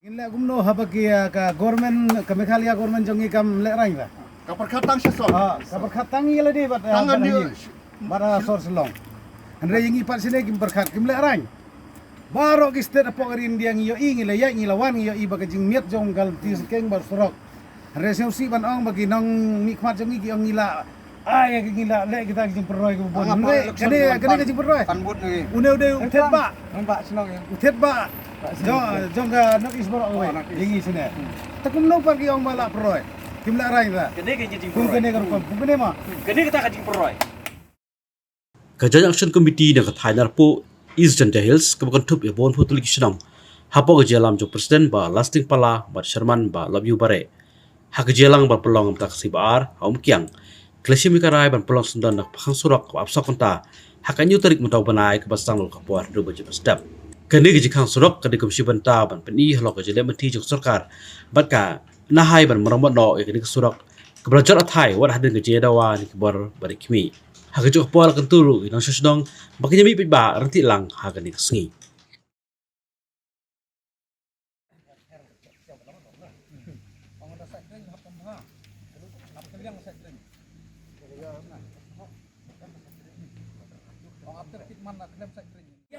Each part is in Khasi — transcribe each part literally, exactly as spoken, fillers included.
Leh kumno haba ki, ah, ka government, ka Meghalaya government jong ngi kam lehraiñ ra. Ka pyrkhat tang sha sor. Ah, ka pyrkhat tang ïa lade bad, ah, tang bad hangne. Hangne. Bad, ah, sor Shillong. Hynrei ïa ngi pat shane kim pyrkhat, kim lehraiñ. Baroh ki state hapoh ka ri India ngi ïohi, ngi la ïaid, ngi la wan, ngi ïohi ba ka jingmiat jong ka lynti syngkien bad surok. Hynrei sngewsih ban ong ba ki nongmihkhmat jong ngi ki ong ngi la, ai, ngi la leh kita ki jingpynroi kiba bun. Hynrei kane, kane ka jingpynroi. Une u dei u thied bah. U thied bah. Jong, jong ka North East baroh kawei. Ïa ngi shane. Te kumno pat ki ong ba la pynroi. Kim lehraiñ ra. Kane ka jingpynroi. Kum kane ka rukom. Kum kane ma. Kane kata ka jingpynroi. Ka Joint Action Committee na ka thaiñ Narpuh East Jaintia Hills kaba kynthup ïa bun phew tylli ki shnong hapoh ka jingïalam jong President Bah Lasting Pala bad Chairman Bah Lopïu Bare, ha ka jingïalang ban pynlong mynta ka sngi ba ar ha Umkiang, ki la shim ïa ka rai ban pynlong syndon na ka khang surok kaba ap sok mynta ha ka hynñiew tarik mynta u bnai kaba sdang naduh ka por haduh ba jylliew step. Kane ka jingkhang surok ka dei kum shi bynta ban pyni halor ka jingleh mynta jong ka sorkar bad ka nahai ban maramot noh ïa kane ka surok kaba la jot hathai wat hadien ka jingïadawa na ki bor bad ki kmie. Ha kajuh ka por la kyntu ruh ïa ki nongshong shnong ba kin ïa mih paidbah ryntih lang ha kane ka sngi.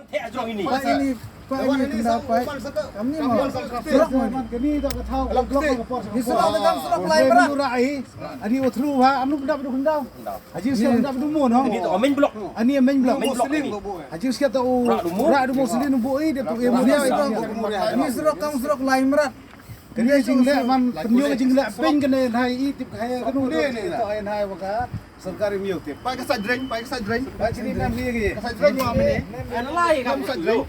Pait ini, pait ini kynda pait. Kamni mo. Surok mo. Ni surok da kam surok lai mrad. Ani u thru ha, anu kynda pdu kynda. Haji siap kynda pdu mo no. Ani main block. Ani main block. Haji siap ta u. Ra du mo silin bu i de tu e mo. Ni surok, ni surok kam surok lai mrad. Kane jingleh man, pynïoh jingleh pyn kane nai i tip hai kanu ne ne to ai nai wa ka sorkar im ïoh tip. Pai ka side drain, pai ka side drain. Pai chini nam hi ki. Ka side drain wa mini. An lai ka side drain.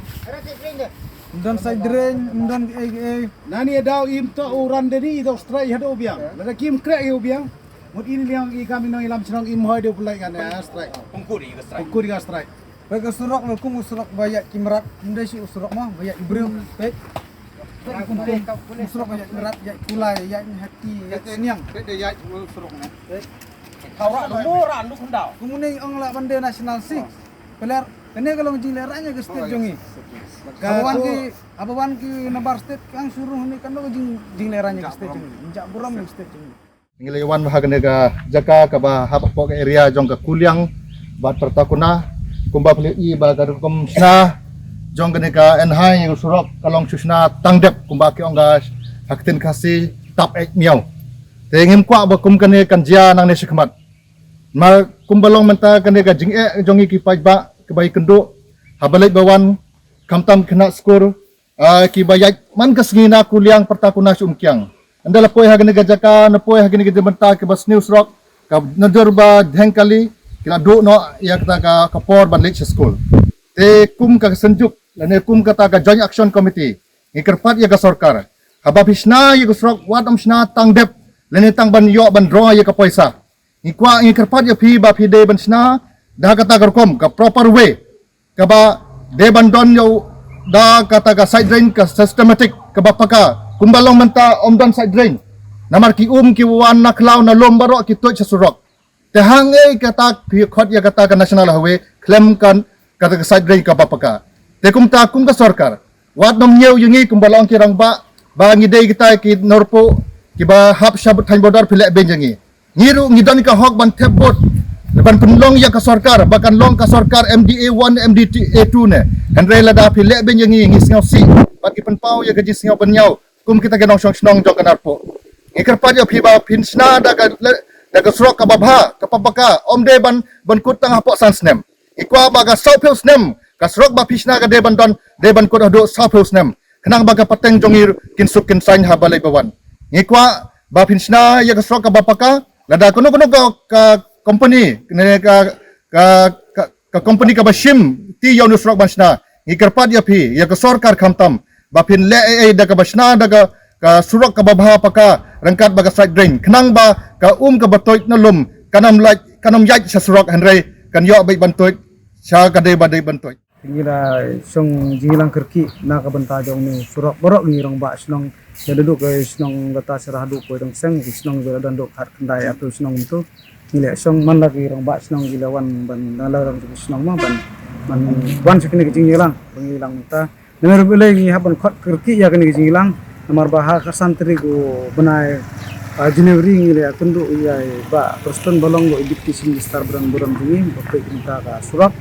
Ym don side drain, ym don ki ei ki ei. Nani daw im to u ran deni i daw strike haduh u biang. Lada kim krek i u biang. Mut ini liang i kam i nong i lam chnong im hoi de u pynlait kan strike. Pengkur i ka strike. Pengkur i ka strike. Peit ka surok, la kum u surok ba ïaid ki mrad, ym dei shi u surok mo ba ïaid ki briew. Peit. Peit kum kum u surok ba ïaid ki mrad, ïaid kulai, ïaid hati, ïaid sniang. Peit da ïaid u surok ne. Peit. Ka rah du mo, rah du khyndaw. Kum une ong lah ban dei National Six. Peler, kane ka long jinglehraiñ ïa ka state jong ngi. Haba wan ki, haba wan ki nabar state kan suruh ne kan long jing, jinglehraiñ ïa ka state jong ngi. Jah burom ïa ka state jong ngi. Ngi la wan ha kane ka jaka kaba hap hapoh ka area jong ka Kuliang bad Pertakuna, kumba phi la i ba ka rukom shna jong kane ka enhai surok ka long shu shna tang dep kumba ki ong ka ha ktien Khasi tap ek miaw. Te ngim kwah ba kum kane kan jia nangne shakhmat. Ma kumba long mynta kane ka jingeh jong ngi ki paidbah kiba ïakynduh haba leit ba wan, khamtam ki khynnah skul, ah, kiba ïaid man ka sngi na Kuliang Pertakuna sha Umkiang. Ynda la poi ha kane ka jaka, na poi ha kane ka jaka mynta kiba sniew surok, ka nadur ba dheng kali, ki la duh noh ïa kata ka, ka por ban leit sha skul. Te kum ka synjuk lane kum kata ka Joint Action Committee, ngi kyrpad ïa ka sorkar, haba phi shna ïa ka surok, wat ym shna tang dep lane tang ban ïoh ban draw ïa ka poisa. Ngi kwah, ngi kyrpad ïa phi ba phi dei ban shna da kata ka rukom, ka proper way, kaba dei ban don ïa u da kata ka side drain ka systematic kaba paka, kumba long mynta ym don side drain. Namar ki um ki wan na khlaw na lum baroh ki tuid sha surok. Te hangne kata ki khot ïa kata ka National Highway khlem kan kata ka side drain kaba paka. Te kumta kum ka sorkar, wat nym ñiew ïa ngi kumba long ki rangbah ba ngi dei kita ki Narpuh kiba hap sha thaiñ border phi leh beiñ ïa ngi. Ngi ruh ngi don ka hok ban thep vote ban pynlong ïa ka sorkar, ba kan long ka sorkar M D A one, M D A two ne. Hynrei lada phi leh beiñ ïa ngi, ngi sngewsih bad ngi pynpaw ïa ka jingsngew ban ñiew kum kita ki nongshong shnong jong ka Narpuh. Ngi kyrpad ïa phi ba phin shna da ka, da ka surok kaba bha, kaba paka, ym dei ban, ban kut tang hapoh san snem. Ngi kwah ba ka sawphew snem ka surok ba phi shna ka dei ban don, dei ban kut haduh sawphew snem. Khnang ba ka pateng jong ngi kin suk kin saiñ haba leit ba wan. Ngi kwah ba phin shna ïa ka surok kaba paka, lada kano kano ka, ka company, ne ka, ka, ka, ka company kaba shim ti ïa une u surok ban shna, ngi kyrpad ïa phi, ïa ka sorkar khamtam, ba phin leh ei ei da kaba shna da ka, ka surok kaba bha paka, ryngkat ba ka side drain. Khnang ba ka um kaba tuid na lum kan ym lait, kan ym ïaid sha surok hynrei kan ïoh beit ban tuid sha ka dei ba dei ban tuid. Ngi la shong jingïalang kyrkieh na ka bynta jong une u surok, baroh ngi rangbah shnong, ïa naduh ka shnong kata sha haduh Poidongseng, ki shnong ba la don haduh khatkhyndai ato shnong mynta. Ngi la shong man la ki rangbah shnong ki la wan ban na la rang ki shnong ma ban, ban wan sha kane ka jingïalang, ba ngi ïalang mynta. Namar balei ngi hap ban khot kyrkieh ïa kane ka jingïalang, Namar ba ha ka san tarik u bnai, ah, January ngi la ïakynduh ïa i Bah Prestone Bamlong, u Deputy Chief Minister ba don burom jong ngi, ba peit mynta ka surok.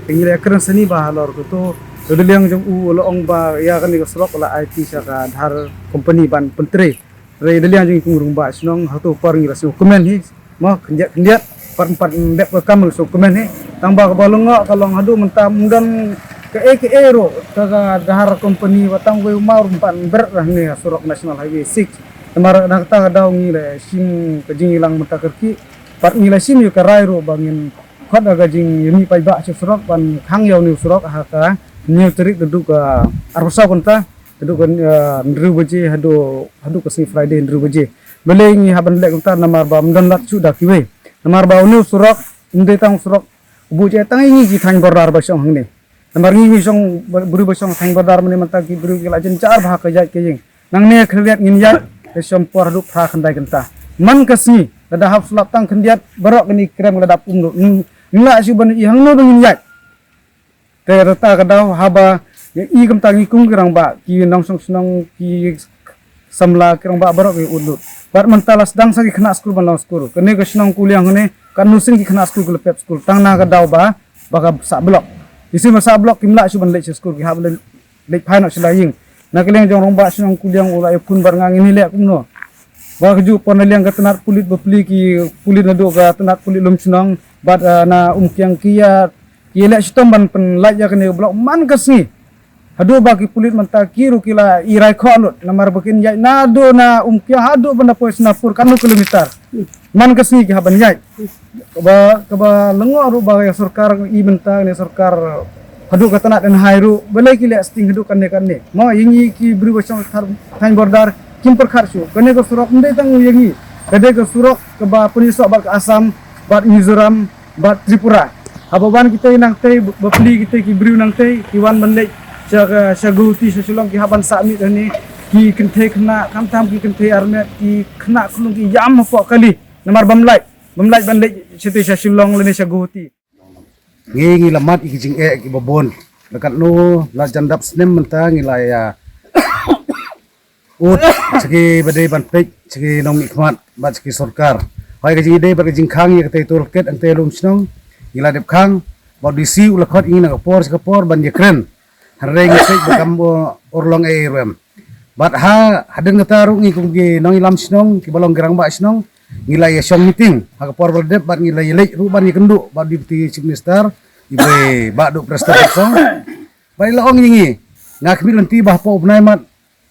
Te ngi la ïakren shane ba halor kato, da liang jong u la ong ba ïa kane ka surok la aiti sha ka Dhar Company ban pyntrei. Hynrei da liang jong ngi kum u rangbah shnong, hato por ngi la sngewkmen hi. Mo, khyndiat khyndiat, pat pat dep ka kam ngi sngewkmen hi. Tang ba kaba lyngngoh ka long haduh mynta ym don kaei kaei ruh, ka, ka Dhar Company ba tang wei u maw ruh pat ym bret hangne ha surok National Highway six. Namar na kata ka daw ngi la shim ka jingïalang mynta ka rki. Pat ngi la shim ïa ka rai ruh ba ngin khot ïa ka jingïamih paidbah sha surok ban khang ïa une u surok ha ka hynñiew tarik naduh ka arphew saw kynta. Haduh ka, eh, hynriew baje, haduh, haduh ka sngi Friday hynriew baje. Balei ngi hap ban leh kumta? Namar ba ym don lad shuh da kiwei. Namar ba une u surok ym dei tang u surok u buh jai tang ïa ngi ki thaiñ border ba shong hangne. Namar ngi ngi shong ba, briew ba shong thaiñ border mynne mynta ki briew ki la jynjar bha ka ïaid ka ïing. Nangne khyndiat ngin ïaid, ka shong por haduh phra khyndai kynta. Man ka sngi, lada hap slap tang khyndiat, baroh kine ki krem ka la dap um lut. Ngim lah shuh ban i hangno ba ngin ïaid. Te kata ka daw haba ïa i kumta ngi kum ki rangbah, ki nongshong shnong, ki samla, ki rangbah baroh ki ud lut. Bad mynta la sdang sa ki khynnah skul ban long skul. Kane ka shnong Kuliang kane, katno sien ki khynnah skul ki la pep skul. Tang na ka daw ba, ba ka sah block. Ki sien ba sah block kim lah shuh ban leit sha skul, ki hap leit, leit phai noh sha la ïing. Na ka liang jong rangbah shnong Kuliang u la ïakhun bad nga, ngin ïaleh kumno. Ba kajuh por na liang ka tnat pulit bapli, ki pulit naduh ka tnat pulit Lumshnong bad, ah, na Umkiang ki ïa, ki ïaleh shitom ban pynlait ïa kane ka block man ka sngi. Haduh ba ki pulit mynta ki ruh ki la i rai khoh lut namar ba kin ïaid naduh na Umkiang haduh ban da poi Snapur katno kilometer. Man ka sngi ki hap ban ïaid. Kaba, kaba lyngngoh ruh ba ïa sorkar i mynta ne sorkar haduh ka tnat N H I ruh, balei ki leh sting haduh kane kane. Mo, ïa ngi ki briew ba shong thar thaiñ border kim pyrkhat shuh. Kane ka surok ym dei tang ïa ngi. Ka dei ka surok kaba pynïasoh bad ka Assam, bad Mizoram, bad Tripura. Haba wan kitei nangtei, bapli kitei ki briew nangtei ki wan ban leit sha ka, sha Guwahati, sha Shillong, ki hap ban sah miet hangne, ki kynthei khynnah, khamtam ki kynthei armet, ki khynnah khyllung ki ïam hapoh kali. Namar bym lait, bym lait ban leit shatei sha Shillong lane sha Guwahati. Ngi, ngi la mad ïa ki jingeh kiba bun. La katno, la jan dap snem mynta ngi la ïa ud sha ki ba dei ban peit, sha ki nongmihkhmat bad sha ki sorkar. Hoi ka jingïadei bad ka jingkhang ïa katei toll gate hangtei Lumshnong, ngi la dep khang. Bad u D C u la khot ïa ngi na ka por sha ka por ban ïakren. Hynrei ngi peit ba kam, uh, urlong ei ruh em. Bad ha, hadien kata ruh ngi kum ki nongïalam shnong, kiba long ki rangbah shnong, ngi la ïa shong meeting ha ka por ba la dep bad ngi la ïa leit ruh ban ïakynduh bad u Deputy Chief Minister, i Bah Duh Prestone Tynsong. Bad i la ong ïa ngi, nga khmih lynti ba hapoh u bnai Mac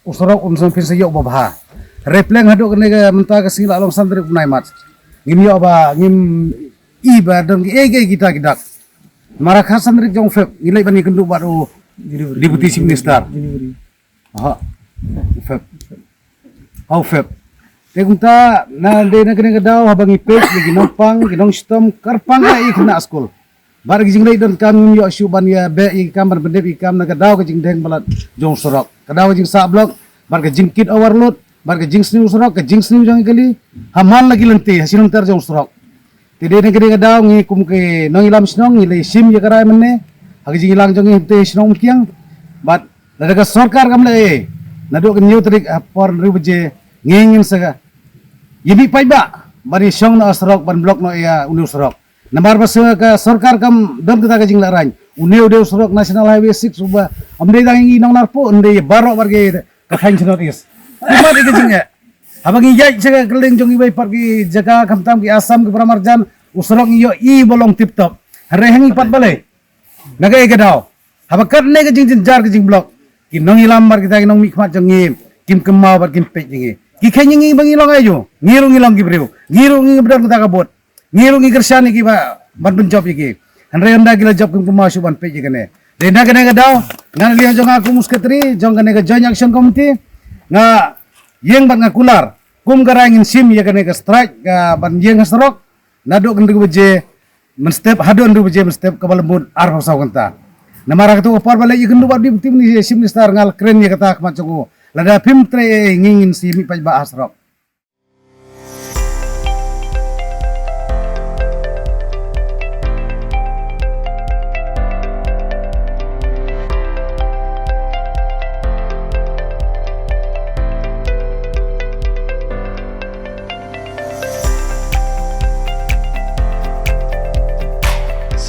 u surok un sa phin sa ïoh ba bha. Hynrei pleng haduh kane ka mynta ka sngi la long san tarik u bnai Mac, ngim ïoh ba, ngim i ba don kiei kiei kita ki dak. Namar ha ka san tarik jong u Feb ngi leit ban ïakynduh bad u Deputy Chief Minister. January. Aha. Feb. Hau Feb. Te kumta, na dei na kane ka daw haba ngi peit ïa ki nongpang, ki nongshitom, kyrpang ïa ki khynnah skul. Bad ki jingleit donkam ngim ïoh shuh ban ïa beh ïa ki kam, ban pyndep ïa ki kam na ka daw ka jingdheng palat jong u surok. Ka daw ka jingsah block, bad ka jingkit overload, bad ka jingsniew u surok, ka jingsniew jong ki kali. Ha man la ki lynti, ha shnong ter jong u surok. Te dei na kane ka daw ngi kum ki nongïalam shnong ngi la shim ïa ka rai mynne ha ka jingïalang jong ngi hangtei shnong Umkiang. Bad lada ka sorkar kam leh ei, naduh ka hynñiew tarik ha por hynriew baje ngi ngin sa ïa mih paidbah ban ïa shong na surok ban block noh ïa une u surok. Namar ba sa ka sorkar kam don kata ka jinglehrain. Une u dei u surok National Highway six uba ym dei tang ïa ngi nong Narpuh, ym dei ïa baroh bad ki ka thaiñ shnong East. Ki mad ïa ka jingeh. Haba ngi ïaid sha ka kylleng jong kiwei pat ki jaka khamtam ki Assam ki para marjan, u surok ngi ïohi ba long tip top. Hynrei ha ngi pat balei? Na kaei ka daw? Haba katne ka jingjynjar ka jingblock, ki nongïalam bad kita ki nongmihkhmat jong ngi kim kynmaw bad kim peit ïa ngi. Ki kheiñ ïa ngi ba ngi long aïu? Ngi ruh ngi long ki briew. Ngi ruh ngi ba don kata ka vote. Ngi ruh ngi kyrshan ïa ki ba ban pynjop ïa ki. Hynrei ynda ki la jop kim kynmaw shuh ban peit ïa kane. Dei na kane ka daw, nga na liang jong nga kum u secretary jong kane ka Joint Action Committee, nga ïeng bad nga kular kum ka rai ngin shim ïa kane ka strike ka ban ïeng ha surok naduh ka hynriew baje mynstep haduh hynriew baje mynstep kaba la mut arphew saw kynta. Namar ha kato ka por ba leit ïakynduh bad u Deputy Chief Minister nga la kren ïa kata ha khmat jong u, lada phim trei ei ei ngi ngin sa ïa mih paidbah ha surok.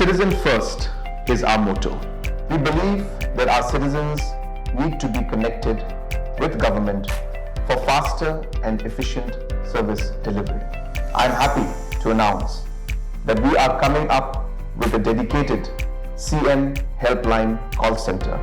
Citizen first is our motto. We believe that our citizens need to be connected with government for faster and efficient service delivery. I am happy to announce that we are coming up with a dedicated C M Helpline call center.